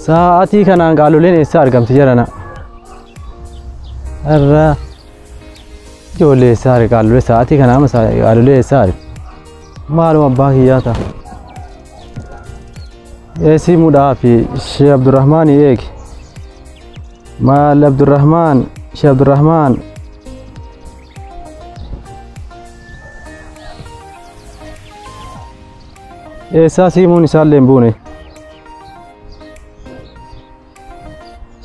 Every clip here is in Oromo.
Sa'aatii kanaan qaaloleen eessaa argamti jedhana. Har'a ijoollee eessaa arga qaalolee sa'aatii kanaa amma qaalolee eessaa arga. Maaluma abbaa kiyyaa ta'a. Eesii mudhaa fi Shee Abdurrahmaan eegi. Maal Abdurrahmaan Shee Abdurrahmaan. Eessaa siimuun isaallee hin buune.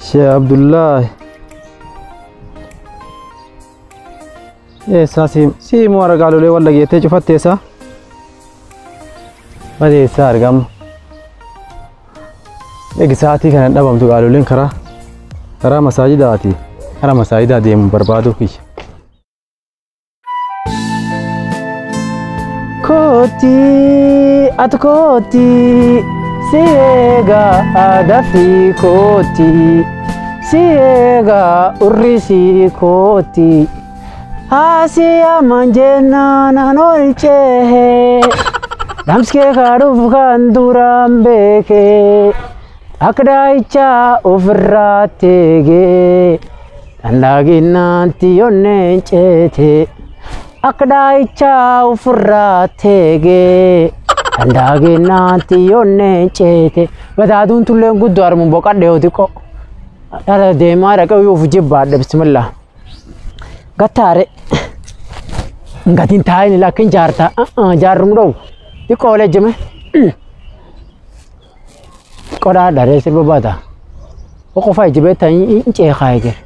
Shee Abdullahi. Eessaa siimuu har'a qaalolee wal dhageettee cufatte eessaa? Bade eessaa argama? Eegi sa'aatii kana hin dhabamtu qaaloleen karaa masaajidaati. Karaa masaajidaa deemu barbaaduu kiyya. Kooti ati kooti si eegaa aadaa fi kooti si eegaa urrisii kooti. Asiya manjennaan an olchee dhamskee kaadhuuf kan duraan beekee akka daa'ichaa ofirraa teegee dhandaaginnaan tiyoonneen ceete akka daa'ichaa ofirraa teegee dhandaaginnaan tiyoonneen ceete. Bataaduun tulleen guddoo armuun boqadhe yoo xiqqoo dhala deemaa dhaqee yoo of jibbaadhe bismillah. Gattaare gatiin taa'in lakkin jaarta jaarrum dhowu xiqqoo lejjime qodaa dharee sirba baata qofa ijibee hin ceekaa jira.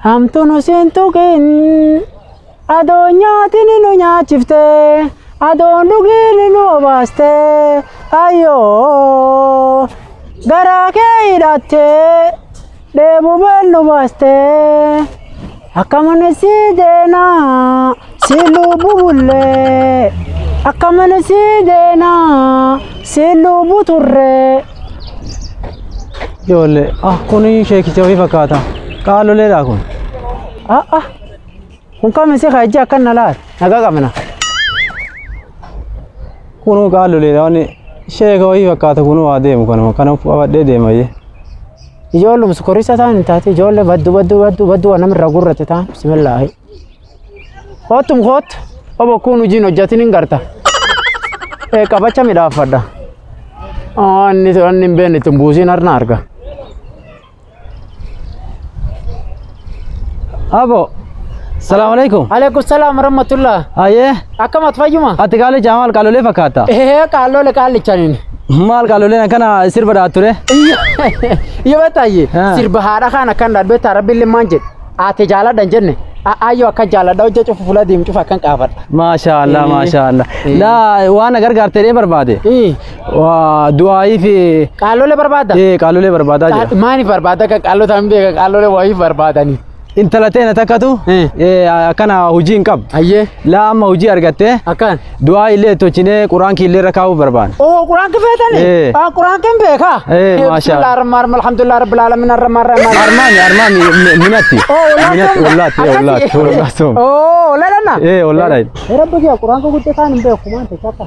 Hamtuun siin tuqin adoo nyaatin nu nyaachifte adoon dhugiin nu obaaste ayyoo garaa kee hidhattee dheebuu beelnu baaste akkamani si deenaa si lubbu bullee akkamani si deenaa si lubbu turree. Ijoollee kun sheekicha ofii fakkaata. Qaaloleedha kun. Kun kam si kaajja akkan na laal nagaa qabna. Kunuu qaaloleedha wanni sheeka ofii fakkaata kunuu waa deemu kanuma kana qabadhee deemayyee. Ijoollum sukorisa ta'an hin taate ijoollee baddu baddu baddu baddu waan namirraa gurrate ta'an bismillaahi. Koottum koottu obbo kun hojiin hojjatin hin garta. Qabacha midhaafadha. Inni inni hin beekne ittiin buusiin harna arga. Abo salaamu alaikum. Alaikum salaam warahmatullah. Ayyee. Akkam ati fayyuma? Ati qaalichaa maal qaalolee fakkaata? Qaalolee qaalichaniin. Maal qaaloleen akkana sirba dhaat ture? Yoo beektaa sirba haadha kan akkan dhaat beektaa rabbiillee maal jedhe ate jaaladha hin jenne ayyoo akka jaaladha hojja cufu fuula deemu cufa akkan qaafadha. Maasha Allah maasha Allah. Laa waan gargaartee dhee barbaade. Du'aayii fi. Qaalolee barbaada? Qaalolee barbaadaa jira. Maaliif barbaada akka qaalota hin beeka qaalolee waayii barbaadanii? Intala teena takkatu akkana hojii hin qabdu. Ayyee. Laa amma hojii argattee. Akkan. Du'aa illee tolchinee quraankii illee irra kaa'uuf barbaada. Oo quraankii feetanii? Quraankii hin beekaa? Maasha Allah. Bismillahirrahmanirrahim. Alhamdulillah rabbil alamin arrahman arrahim. Armaani armaani minatti. Minatti wallaatti wallaatti wallaatti. Oo ollaadha. Ollaadha. Rabbi kiyya quraankii guddee kaan hin beeku maal ta'e akka.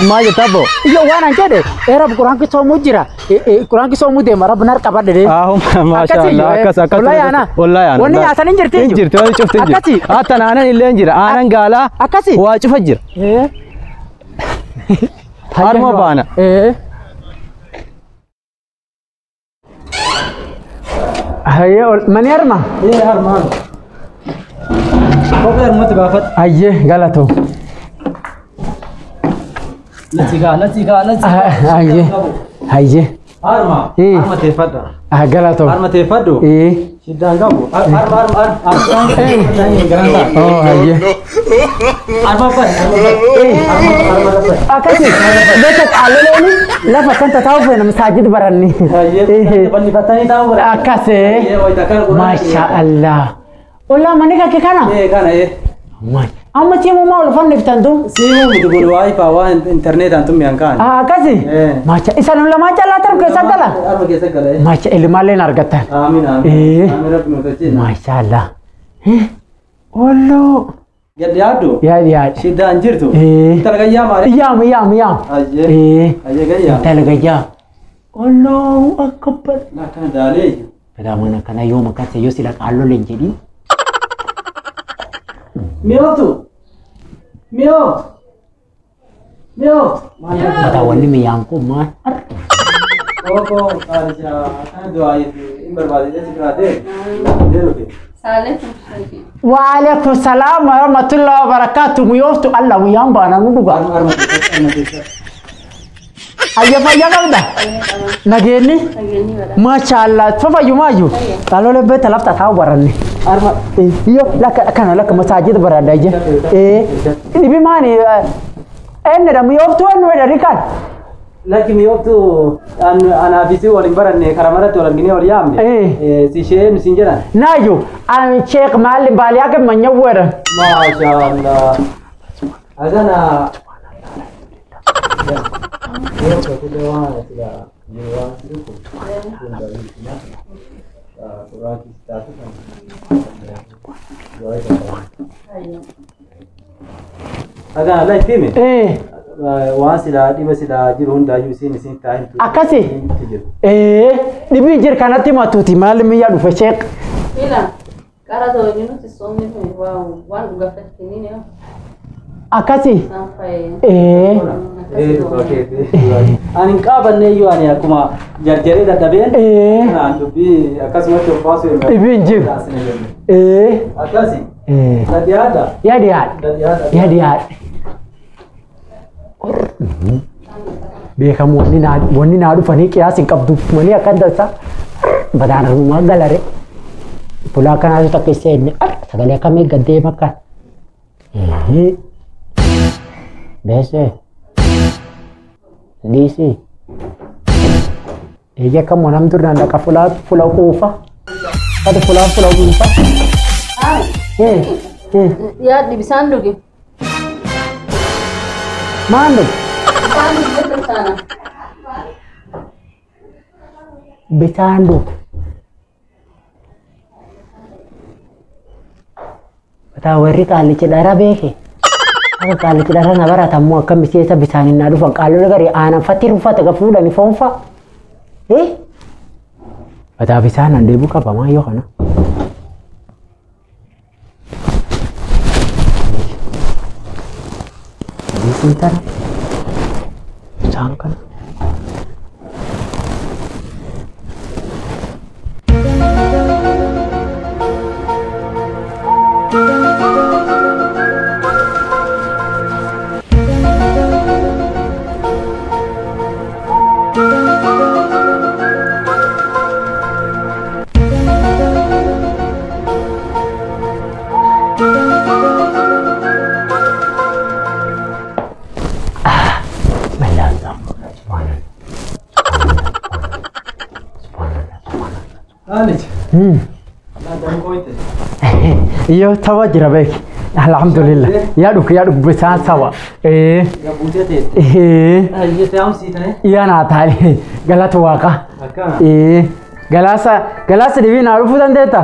Maal jetta abbo? Iyo waan an jedhe rab quraankii soomuu jira. Quraankii soomuu deema rab nar qabadhe dee. Maasha Allah akkas akkas. Wallahi ana. Wallahi ana. Wanni nyaatan hin jirti. Hin jirti wanni cufti hin jirti. Akkasi. Hatta aanan illee hin jira. Aanan gaalaa. Akkasi. Waa cufa jira. Harma baana. Hayyee mani harma? Harma. Kophee harmatti baafadhu. Hayyee galatoo. Nasigaa nasigaa nasigaa. Hayyee hayyee. Harma harma teeffadha. Galatoo. Harma teeffadhu. Shiddaan qabu. Harma harma harma. Oh hayyee. Harma fa'i harma fa'i. Harma fa'i. Akkasi beekta qaaloleen lafa kan taa'u feena masaajid baranni. Hayyee bal'ifatanii taa'u baranni. Akkasi. Maasha Allah. Ollaa manni kakke kana? Kana. Amma siimuu maa ol fanniftan tu? Siimuu miti kun waayifaa waan intarneetaan tummiyan kaan. Akkasi? Macha isa nu lamaan callaa taru keessa gala? Arma keessa gala. Macha ilmaalleen argattan. Amiin amiin. Amiin rabbi nu tolchee. Maasha Allah. Olloo. Gad dhiyaadhu. Yaa dhiyaadhe. Shiddaan jirtu. Intala gayyaa maali? Iyyaam iyyaam iyyaam. Ayyee. Ayyee gayyaa. Intala gayyaa. Allahu akbar. Akkana daalee. Badaamaan akkana yoom akkas yoo sila qaallolee hin jedhin. Mi'ooftu. Mi'ooftu. Mi'ooftu. Mataa wanni mi'aan kun maal? Koko qaalicha akkana du'aa hin barbaade jechi biraatee. Deeruufi. Waalaikum salaam wa rahmatullahi wa barakatuh. Mi'ooftu Allah mi'aan baana nu dhuga. Ayya fayyaa qabda? Nageenyi? Maashaallah. Fayyumaayyuu. Qaaloolee beekta lafta taa'u baranne. Arma. Iyo lakka kana lakka masaajida baradha ije. Dhibi maani eenyudha mi'ooftuu eenyudha rikaan? Lakki mi'ooftuu anaa fi si waliin baranne karaa maratti wal arginee wal yaamne. Si ishee nu siin jedhan. Naayu an Sheekh Maalim Baaliyaa Gammanyaa jedhan. Maashaallah. Azana. Agana la itti hime. Waan silaa dhiba silaa jiru hundaayyuu isiin isin taa'in. Akkasi. Dhibii jir kanatti matuuti maal miyyaa dhufe Sheekh. Ila qara ta'u nuti soomni kun waan dhugaafatti ni Akkasi. Ani hin qaabanne iyyuu ani akkuma jarjaree dadhabeen. Kanaan dubbii akkasumatti of baasuu hin Dhibii hin jiru. Akkasi. Na dhiyaadha. Yaa dhiyaadha. Yaa dhiyaadha. Beekamu wanni naa dhufanii qiyaas hin qabdu manii akkan dansa badaan armumaa galare. Fulaa akkanaatu takka isa inni sagalee akkamii gad deema akkan. Beese. Dhiisi. Eeyyee akkam wanam durnaan dhaqa fulaa fula quufa. Kati fulaa fula quufa. Yaaddi bisaan dhugi. Maan dhugi? Bisaan dhugi bisaana. Bisaan dhugi. Bataa warri qaallichi dhara beeke. Akka qaallichi dhara na baratammoo akka miseensa bisaaniin naa dhufan qaallota garii aanan fatti ruffata ga fuudhani foonfa. Bataa bisaan an deebuu qaba maa yoo kana. Dhiisiin tana. Bisaan kana. Iyo tawa jira beek. Alhamdulillah. Yaa dhuk yaa dhuk bisaan sawa. Yaa naa taale galata waaqa. Galaasa galaasa dhibii naa dhufuu dandeetta?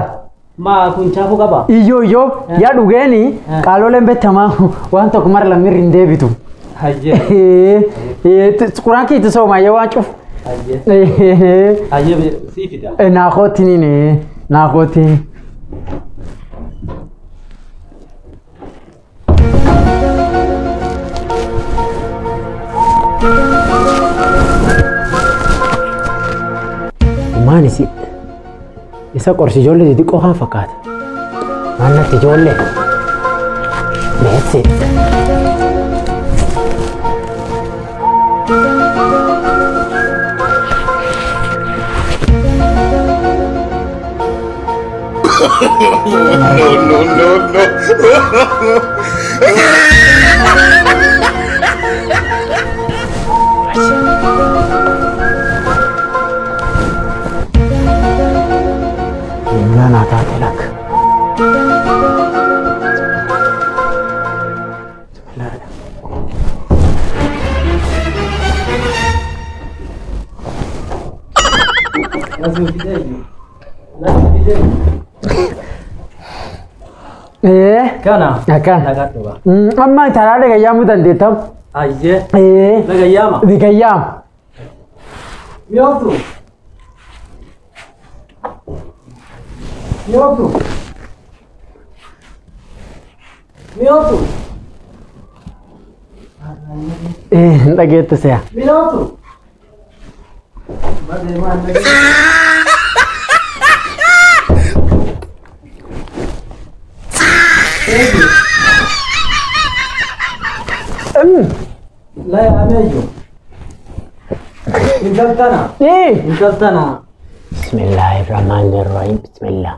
Maa kun chaafuu qaba? Iyyoo iyyoo yaa dhugeeni qaaloleen beekamaa waan tokko mara lamirri hin deebitu. Quraan kiitti sooma yoo waan cufu. Hayyee sii fida. Naa kootiin naa kootiin. Maan isi isa qorsi ijoollee xixiqqoo kan fakkaata. Maan natti ijoollee. Meessi. No, no, no, no. Kana. Akkan. Nagadhu ba. Amma taraa dhagayyaamuu dandeettam. Ayyee. Nagayyaama. Dhagayyaam. Mi'ooftu. Mi'ooftu. Mi'ooftu. Dhageettu se'a. Mi'ooftu. Madee maal dhagee. Laya ameeyyo. Intaltana. Intaltana. Bismillahirrahmanirrahim. Bismillah.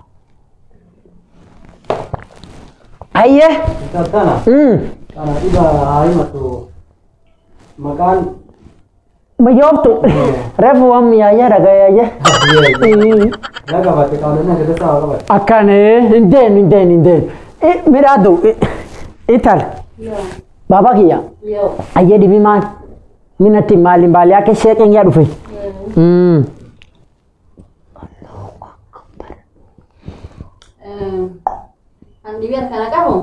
Ayyee. Intaltana. Kana dhiba haa himatu. Maqaan. Mi'ooftu. Reefu waan mi'aayyaa dhagayaayyaa. Laga baate qaamni akka tasaa qabate. Akkan hin deenu hin deenu hin deenu. Midhaaddu intal. Baba kiyya. Ayyee dhibii maal? Minatti maaliin baalee akka sheeqeen yaa dhufe. An dhibii harkana qabu.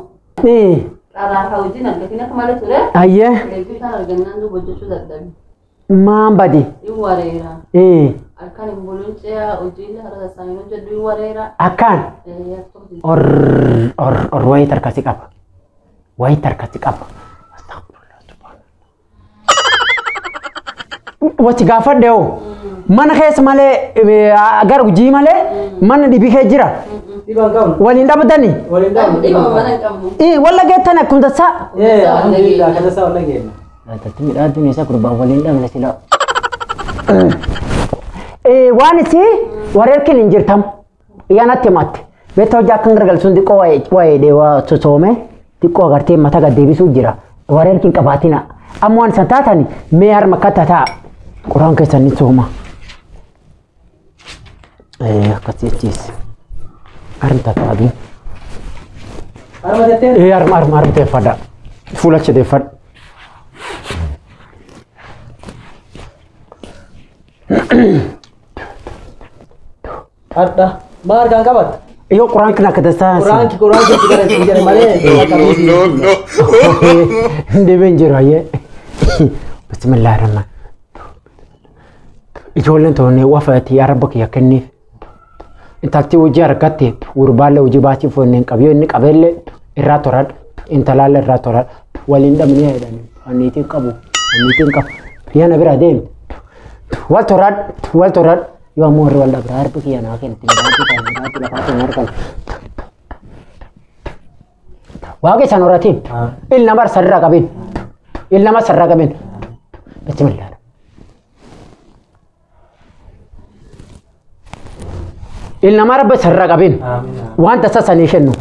Qaraa hojii argatiin akka malee ture. Ayyee. Eebbii kan argannaan duuba hojjechuu dadhabe. Maan badi? Hin wareera. Halkan hin buluun ce'a hojii hara sassaabin hojjedhu hin wareera. Akkaan. Or or or wayii tarkasi qaba. Wayii tarkasi qaba. Wachi gaafadhe hoo mana keessa malee gara gujii malee mana dhibii kee jira. Dhibaan qabnu. Waliin dhabdani. Waliin dhabnu. Dhibama mana hin qabnu. Walla geettan akkuma tasaa. Alhamdulillah akka tasaa walla geenna. Tatti midhaadduun isaa gurbaan waliin dhabne sila. Waan isii wareerkin hin jirtam. Iyyaanatti himatte. Beektaa hojii akkan gargalsuun xiqqoo waa'ee waa sosoome xiqqoo agartee mataa gad deebisuu jira. Wareerkin qabaatina. Amma waan isan taatan mee harma akka tataa. Quraan keessan ni sooma. Akkasii achiis. Harmi tataa. Harma jetteen? Harma harma harma teeffadha. Fuula achi teeffadha. Har'a maal harkaan qabatta? Yoo quraan kana akka tasaa. Quraanki quraanki itti gara itti jedhe malee. No, no, no. Hin jiru ayyee. Bismillahirrahmaan. Ijoolleen toonee wafaati yaa rabba kiyya kenniif. Intalti hojii argatte gurbaallee hojii baasii foonneen qabu yoo inni qabeellee irraa toradha. Intalaallee irraa toradha. Waliin dhabnee jedhani. Anniitiin qabu. Anniitiin qabu. Yaa na bira deemi. Wal toradha. Wal toradha. Yoo ammoo warri wal dhabra harbi kiyya naa kennite. Midhaatti lafaa kenna harkan. Waaqa isaan horatiin. Ilma nama sarara qabin. Ilma nama sarara qabin. Bismillah. Ilma nama rabba sarara qabin. Waan tasa sanii kennu.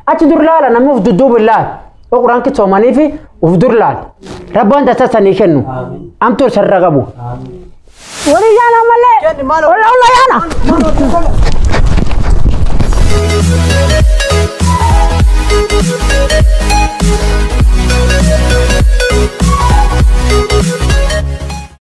Achi dur laala namni of dudduuba laala. Quraan soomanii fi of dur laala. Rabbi waan tasa sanii kennu. Amtuu sarara qabu. Wali yaana malee. Ola ola yaana.